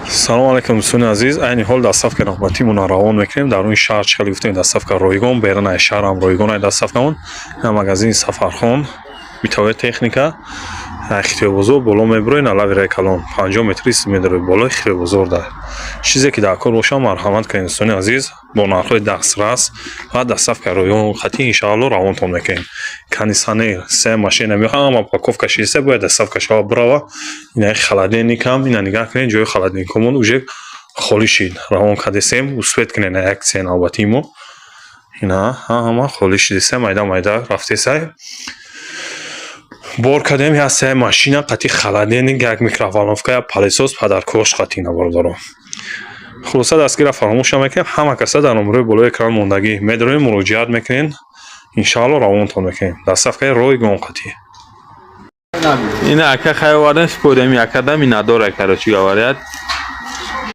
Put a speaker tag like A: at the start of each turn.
A: Салому алайкум, дӯстони азиз. Айни ҳол доставка навбатимонро равон мекунем дар рӯи шаҳр. Чӣ хеле гуфтем, доставка ройгон, берунаи шаҳрам ройгон ай доставкамон. Ина магазини Сафархон, бытовая техника, Хитойбозор боло мебурои, налави калон, 50 метри медарои болои Хитойбозор. Да чизе ки дар кор боша, марҳамат кунед, дӯстони азиз, бо нархҳои дастрас ва доставка ройгон хати иншаалло равонтон мекунем. Кондиционер се машина, ҳама упаковка шиста, бояд доставка шава, бирава. Ина холодильникам, ина нигаҳ кунед, ҷои холодильникомон уже холӣ шид, равон кардесем. Успеть кунед на акция навбатии мо. Ина ҳама холӣ шидеса, майда майда рафтесай. Бор кардем як се машина қати холодильник, як микроволновка, як пылесос, подаркош қати. Ина, бародаро, хулоса, дастгира фаромӯш намекунем. Ҳама каса дар номерои болои экран мондагӣ медорем, муроҷиат мекунед, иншаалло равонтон мекунем доставкаи ройгон қатӣ.
B: Ина ака хай овардем, спорим, акадами надора, короче говоря.